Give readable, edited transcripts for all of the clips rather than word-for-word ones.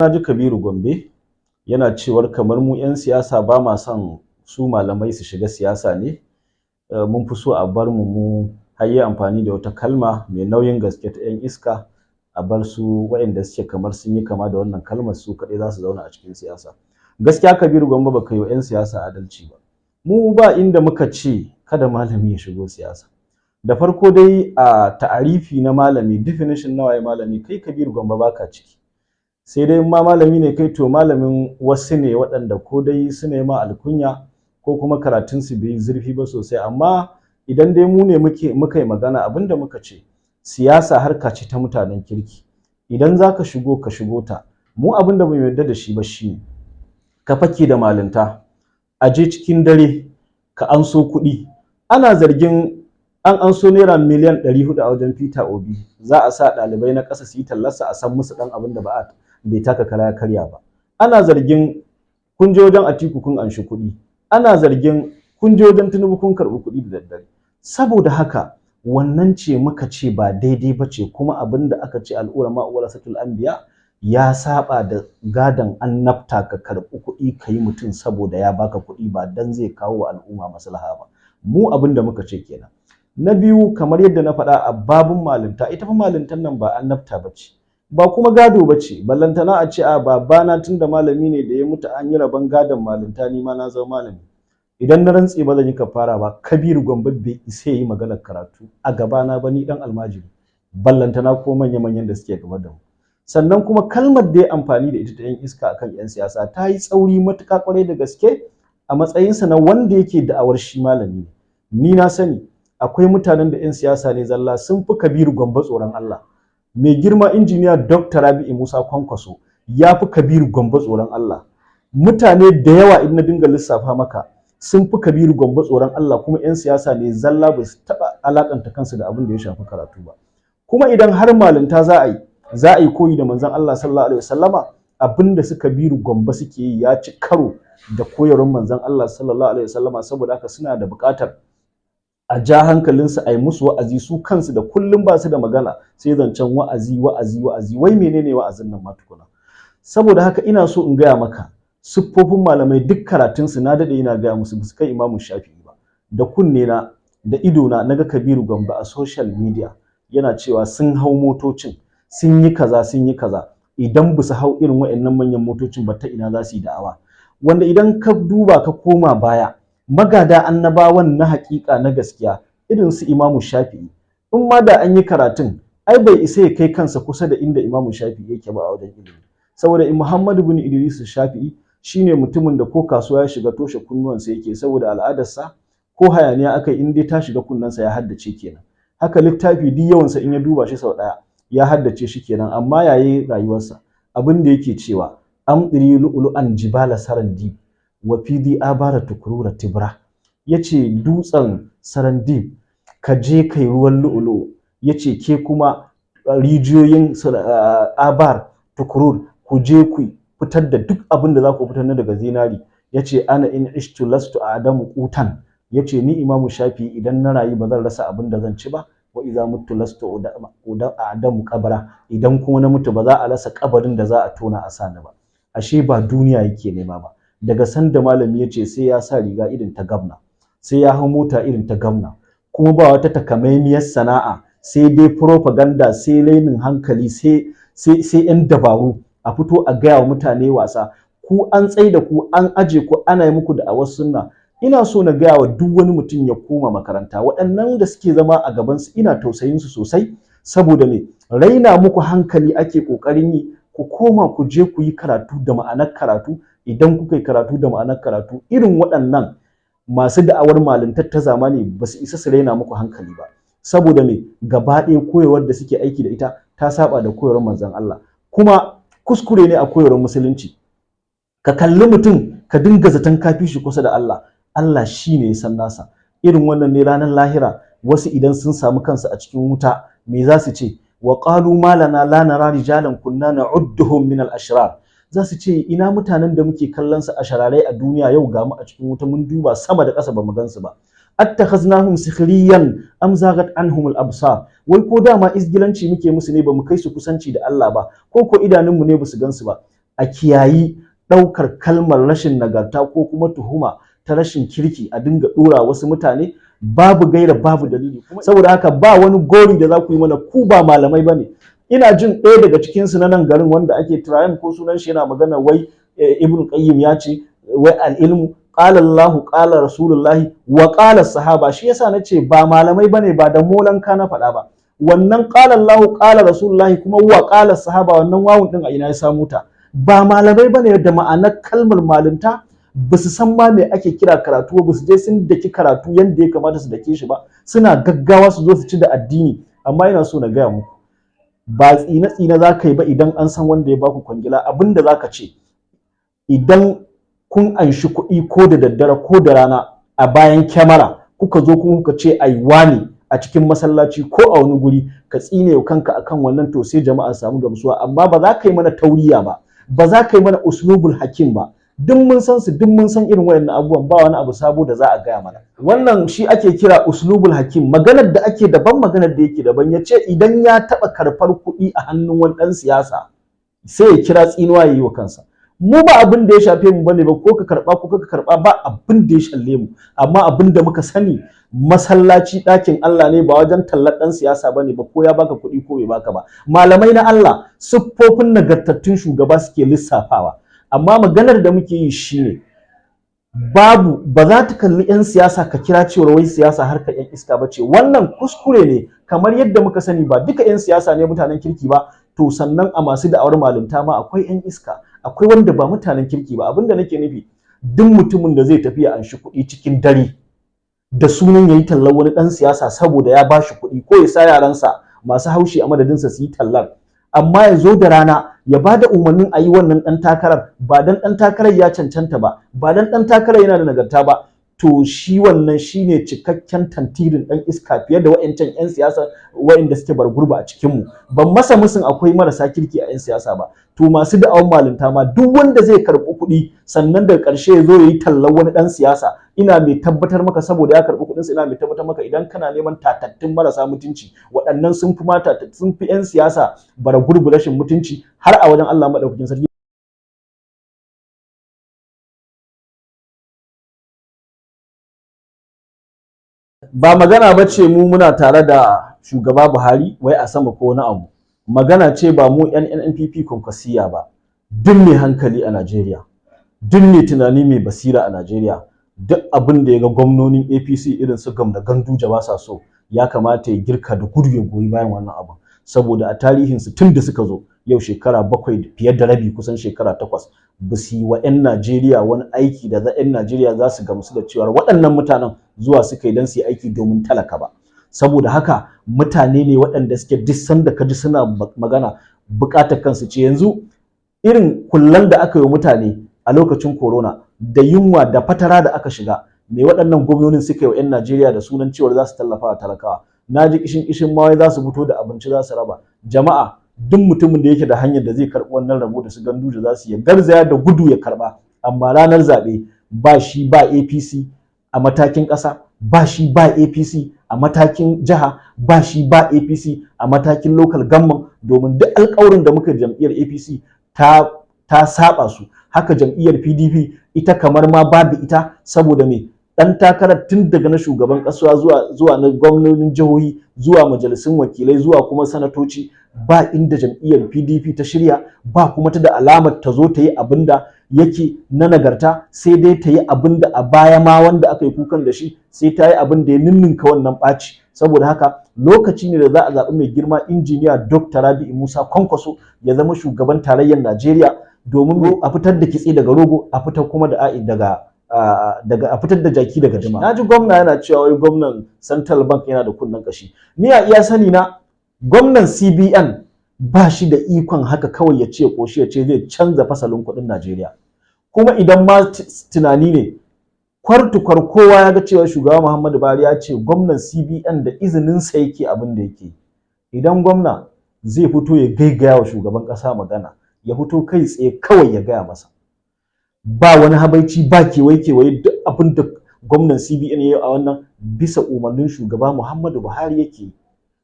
Na ji Kabiru Gombe yana cewar kamar mu 'yan siyasa ba ma son su malamai su shiga siyasa ne, mun fi so a bar mu mu har yi amfani da wata kalma mai nauyin gaske ta 'yan iska, a bar su waɗanda suke kamar sun yi kama da wannan kalmar, su kaɗai za su zauna a cikin siyasa. Gaskiya, Kabiru Gombe, baka yi wa 'yan siyasa adalci ba. Mu ba inda muka ce kada malami ya shigo siyasa. Da farko dai, a ta'arifi na malami, definition na waye malami, kai Kabiru Gombe baka ciki. Sai dai ma malami ne kai, to malamin wasu ne waɗanda ko dai su ne ma alkunya ko kuma karatunsu bai yi zurfi ba sosai. Amma idan dai mu ne muke muka yi magana, abinda muka ce, siyasa harka ce ta mutanen kirki. Idan za ka shigo, ka shigo ta. Mu abinda bamu yarda da shi ba shine ka fake da malinta, a je cikin dare ka anso kuɗi. Ana zargin an anso naira miliyan 400 a wajen Peter Obi, za a sa ɗalibai na ƙasa su yi tallarsa, a san musu ɗan abin da ba a bai taka kara ya karya ba. Ana zargin kun je wajen Atiku kun anshi kuɗi. Ana zargin kun je wajen Tinubu kun karɓi kuɗi da daddare. Saboda haka wannan ce muka ce ba daidai ba ce. Kuma abin da aka ce العلماء ورثة الأنبياء ya saba da gadon annabta, ka karɓi kuɗi ka yi mutum saboda ya baka kuɗi ba dan zai kawo wa al'umma maslaha ba. Mu abin da muka ce kenan. Na biyu, kamar yadda na faɗa a babun malinta, ita fa malintan nan ba annabta ba ce, ba kuma gado ba ce, ballantana a ce a babana tun da malami ne, da ya mutu an yi rabon gadon malinta, ni ma na zama malami. Idan na rantse ba zan yi kafara ba, Kabiru Gombe bai isa yi maganar karatu a gabana ba, ni dan almajiri, ballantana ko manya-manyan da suke gaba da mu. Sannan kuma kalmar da ya amfani da ita ta 'yan iska akan 'yan siyasa ta yi tsauri matuƙa ƙwarai da gaske a matsayinsa na wanda yake da'awar shi malami ne. Ni na sani akwai mutanen da 'yan siyasa ne zalla sun fi Kabiru Gombe tsoron Allah. Mai girma Injiniya Dr. Rabi'u Musa Kwankwaso ya fi Kabiru Gombe tsoron Allah. Mutane da yawa, in na dinga lissafa maka, sun fi Kabiru Gombe tsoron Allah, kuma 'yan siyasa ne zalla, ba su taɓa alakanta kansu da abin da ya shafi karatu ba. Kuma idan har malinta za a yi, za a yi koyi da manzon Allah sallallahu alaihi wasallama. Abin da su Kabiru Gombe suke yi ya ci karo da koyarwar manzon Allah sallallahu alaihi wasallama. Saboda haka suna da buƙatar a ja hankalinsu, a yi musu wa'azi, su kansu da kullum ba su da magana sai zancen wa'azi, wa'azi, wa'azi. Wai menene wa'azin nan ma tukuna? Saboda haka ina so in gaya maka siffofin malamai, duk karatunsu, na daɗe ina gaya musu, ba su kai Imamu Shafi'i ba. Da kunne na da ido na naga Kabiru Gombe a social media yana cewa sun hau motocin, sun yi kaza, sun yi kaza. Idan ba su hau irin waɗannan manyan motocin ba, ta ina za su yi da'awa? Wanda idan ka duba, ka koma baya, magada annabawan na haƙiƙa, na gaskiya, irin su Imamu Shafi'i, in ma da an yi karatun, ai bai isa ya kai kansa kusa da inda Imamu Shafi'i yake ba a wajen ilimi. Saboda Muhammadu bin Idris Shafi'i shine mutumin da ko kasuwa ya shiga, toshe kunnuwansa yake, saboda al'adarsa ko hayaniya aka yi, in dai ta shiga kunnensa, ya haddace kenan. Haka littafi duk yawansa, in ya duba shi sau ɗaya, ya haddace shi kenan. Amma yayi rayuwarsa, abin da yake cewa: أمطري لؤلؤا جبال سرنديب وأفيضي آبار تكرور تبرا. Yace dutsen Sarandib, ka je kai ruwan lu'ulu'u. Yace ke kuma rijiyoyin Abar Tukurur, ku je ku fitar da duk abin da za ku fitar na daga zinari. Yace: أنا إن عشت لست أعدم قوتا. Yace ni Imamu Shafi, idan na rayu ba zan rasa abin da zan ci ba. وإذا مت لست أعدم قبرا. Idan kuma na mutu, ba za a rasa kabarin da za a tona a sani ba. Ashe ba duniya yake nema ba. Daga sanda malami ya ce sai ya sa riga irin ta gwamna, sai ya hau mota irin ta gwamna, kuma ba wata takamaimiyar sana'a, sai dai propaganda, sai rainin hankali, sai 'yan dabaru, a fito a gaya wa mutane wasa. Ku an tsai da ku, an aje ku, ana yi muku da'awar sunna. Ina so na gaya wa duk wani mutum ya koma makaranta. Waɗannan da suke zama a gabansu, ina tausayin su sosai. Saboda me? Raina muku hankali ake ƙoƙarin yi. Ku koma ku je ku yi karatu da ma'anar karatu. Idan kuka yi karatu da ma'anar karatu, irin waɗannan masu da'awar malintar ta zamani ba su isa su raina muku hankali ba. Saboda me? Gaba ɗaya koyarwar da suke aiki da ita ta saba da koyarwar manzon Allah. Kuma kuskure ne a koyarwar musulunci ka kalli mutum ka dinga zaton ka fi shi kusa da Allah. Allah shi ne ya san nasa. Irin wannan ne ranar lahira wasu idan sun samu kansu a cikin wuta, me za su ce? وقالوا ما لنا لا نرى رجالا كنا نعدهم من الأشرار. Za su ce ina mutanen da muke kallon su a shararai a duniya? Yau ga mu a cikin wuta, mun duba sama da ƙasa bamu gansu ba. أتخذناهم سخريا أم زاغت عنهم الأبصار. Wai ko dama izgilanci muke musu ne, bamu kai su kusanci da Allah ba, ko ko idanunmu ne basu gansu ba? A kiyayi ɗaukar kalmar rashin nagarta ko kuma tuhuma ta rashin kirki a dinga ɗora wasu mutane babu gaira babu dalili. Saboda haka ba wani gori da za ku yi mana, ku ba malamai bane. Ina jin ɗaya daga cikin su na nan garin wanda ake tirayin ko sunan shi yana magana wai Ibn Qayyim ya ce wai al-ilmu qala Allahu qala Rasulullahi wa qala sahaba. Shi yasa nace ba malamai bane, ba da molanka na faɗa ba. Wannan qala Allahu qala Rasulullahi kuma wa qala sahaba, wannan wawun din a ina ya samu ta? Ba malamai bane da ma'anar kalmar malinta, ba su san ma me ake kira karatu ba, su je sun daki karatu yanda ya kamata su dake shi ba, suna gaggawa su zo su ci da addini. Amma ina so na gaya muku, ba tsine tsine za ka yi ba idan an san wanda ya baku kwangila. Abinda za ka ce, idan kun anshi kuɗi ko da daddare ko da rana a bayan kyamara, kuka zo kuma kuka ce ai wani a cikin masallaci ko a wani guri, ka tsine kanka akan wannan, to sai jama'a samu gamsuwa. Amma ba za ka yi mana tauriya ba, ba za ka yi mana uslubul hakim ba. Duk mun san su, duk mun san irin wayannan abubuwan, ba wani abu sabo da za a gaya mana. Wannan shi ake kira uslubul hakim. Maganar da ake daban, maganar da yake daban. Ya ce idan ya taɓa karɓar kuɗi a hannun wani ɗan siyasa sai ya kira tsinuwa ya yi wa kansa. Mu ba abin da ya shafe mu bane ba, ko ka karɓa ko ka karɓa, ba abin da ya shalle mu. Amma abin da muka sani, masallaci ɗakin Allah ne, ba wajen tallar ɗan siyasa bane ba, ko ya baka kuɗi ko bai baka ba. Malamai na Allah siffofin nagartattun shugaba suke lissafawa. Amma maganar da muke yi shine, babu ba za ta kalli 'yan siyasa ka kira cewar wai siyasa harkar 'yan iska ba ce. Wannan kuskure ne. Kamar yadda muka sani, ba duka 'yan siyasa ne mutanen kirki ba. To sannan a masu da'awar malinta ma akwai 'yan iska, akwai wanda ba mutanen kirki ba. Abinda nake nufi, duk mutumin da zai tafi ya anshi kuɗi cikin dare da sunan yayi tallar wani ɗan siyasa saboda ya bashi kuɗi, ko ya sa yaransa masu haushi a madadinsa su yi tallar, amma ya zo da rana ya ba da umarnin a yi wannan ɗan takarar, ba dan ɗan takarar ya cancanta ba, ba dan ɗan takarar yana da nagarta ba, to shi wannan shine cikakken tantirin ɗan iska fiye da wa'ancan 'yan siyasa wa'inda suke bar gurba a cikinmu. Ban masa musun akwai marasa kirki a 'yan siyasa ba. To masu da'awan malinta ma, duk wanda zai karɓi kuɗi sannan daga ƙarshe ya zo ya yi tallar wani ɗan siyasa, ina mai tabbatar maka, saboda ya karɓi kuɗinsa, ina mai tabbatar maka, idan kana neman tatattun marasa mutunci, waɗannan sun fi mata, sun fi 'yan siyasa bara gurbu rashin mutunci har a wajen Allah maɗaukakin sarki. Ba magana ba ce mu muna tare da shugaba Buhari wai a sama ko wani abu. Magana ce ba mu yan NNPP Kwankwasiyya ba, duk mai hankali a Najeriya, duk mai tunani mai basira a Najeriya, duk abin da ya ga gwamnonin APC irin su Gwamna Ganduje ba sa so, ya kamata ya girka da gudu ya goyi bayan wannan abin. Saboda a tarihinsu tun da suka zo yau shekara 7 fiye da rabi, kusan shekara 8, ba su yi wa 'yan Najeriya wani aiki da za 'yan Najeriya za su gamsu da cewa waɗannan mutanen zuwa suka yi don su yi aiki domin talaka ba. Saboda haka mutane ne waɗanda suke duk sanda ka ji suna magana, buƙatar kansu ce. Yanzu irin kullan da aka yi wa mutane a lokacin corona da yunwa da fatara da aka shiga, me waɗannan gwamnonin suka yi wa 'yan Najeriya da sunan cewar za su tallafa wa talakawa? Na ji kishin kishin ma wai za su fito da abinci za su raba. Jama'a, duk mutumin da yake da hanyar da zai karɓi wannan rabo da su Ganduje za su yi, garzaya da gudu ya karɓa. Amma ranar zaɓe ba shi ba APC a matakin ƙasa, ba shi ba APC a matakin jiha, ba shi ba APC a matakin local government, domin duk alƙawarin da muka jam'iyyar APC ta saba su. Haka jam'iyyar PDP ita kamar ma babu ita, saboda me? Dan takarar tun daga na shugaban ƙasa zuwa na gwamnonin jihohi, zuwa majalisun wakilai, zuwa kuma sanatoci, ba inda jam'iyyar PDP ta shirya ba, kuma ta da alamar ta zo ta yi abin da yake na nagarta, sai dai ta yi abin da a baya ma wanda aka yi kukan da shi, sai ta yi abin da ya ninninka wannan ɓaci. Saboda haka lokaci ne da za a zaɓi mai girma injiniya Dr. Rabi'u Musa Kwankwaso ya zama shugaban tarayyar Najeriya, domin a fitar da kitse daga rogo, a fitar kuma da a'i daga a fitar da jaki daga jima. Na ji gwamna yana cewa wai gwamnan Central Bank yana da kunnen kashi. Ni a iya sani na, gwamnan CBN ba shi da ikon haka kawai ya ce koshi ya ce zai canza fasalin kuɗin Najeriya. Kuma idan ma tunani ne kwartukwar, kowa ya ga cewa shugaba Muhammadu Buhari ya ce gwamnan CBN da izinin sa yake abin da yake. Idan gwamna zai fito ya gaigaya wa shugaban ƙasa magana, ya fito kai tsaye kawai ya gaya masa, ba wani habaici, ba kewaye-kewaye. Duk abin da gwamnan CBN ya yi a wannan, bisa umarnin shugaba Muhammadu Buhari yake yi.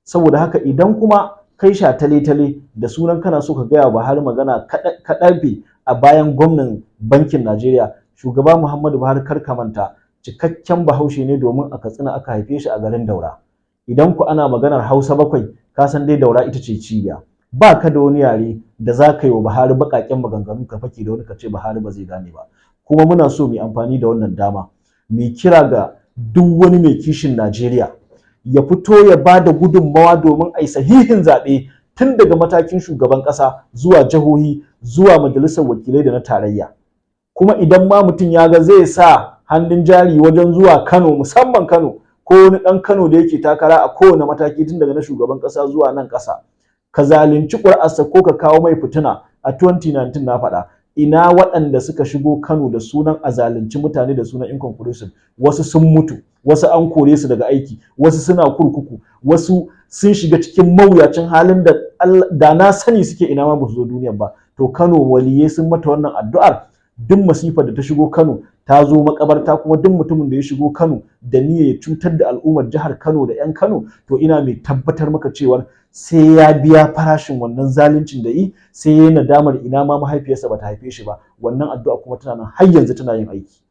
Saboda haka idan kuma kai sha tale-tale da sunan kana so ka gaya Buhari magana, ka ɗarfe a bayan gwamnan bankin Najeriya, shugaba Muhammadu Buhari, kar ka manta, cikakken Bahaushe ne, domin a Katsina aka haife shi, a garin Daura. Idan ku ana maganar Hausa bakwai, ka san dai Daura ita ce cibiya. Ba ka da wani yare da za ka yi wa Buhari baƙaƙen maganganu ka fake da wani ka ce Buhari ba zai gane ba. Kuma muna so mu yi amfani da wannan dama mu kira ga duk wani mai kishin Najeriya ya fito ya ba da gudunmawa domin a yi sahihin zaɓe, tun daga matakin shugaban ƙasa zuwa jihohi zuwa majalisar wakilai da na tarayya. Kuma idan ma mutum ya ga zai sa hannun jari wajen zuwa Kano, musamman Kano, ko wani ɗan Kano da yake takara a kowane mataki, tun daga na shugaban ƙasa zuwa nan ƙasa, ka zalunci ƙuri'arsa ko ka kawo mai fitina, a 2019 na faɗa, ina waɗanda suka shigo Kano da sunan a zalunci mutane, da sunan inconclusive? Wasu sun mutu, wasu an kore su daga aiki, wasu suna kurkuku, wasu sun shiga cikin mawuyacin halin da da na sani suke ina ma ba su zo duniyar ba. To, Kano waliyai sun mata wannan addu'ar: duk masifar da ta shigo Kano ta zo makabarta. Kuma duk mutumin da ya shigo Kano da niyyar ya cutar da al'ummar jihar Kano da 'yan Kano, to ina mai tabbatar maka cewar sai ya biya farashin wannan zaluncin da yi, sai ya yi nadamar ina ma mahaifiyarsa bata haife shi ba. Wannan addu'a kuma tana nan, har yanzu tana yin aiki.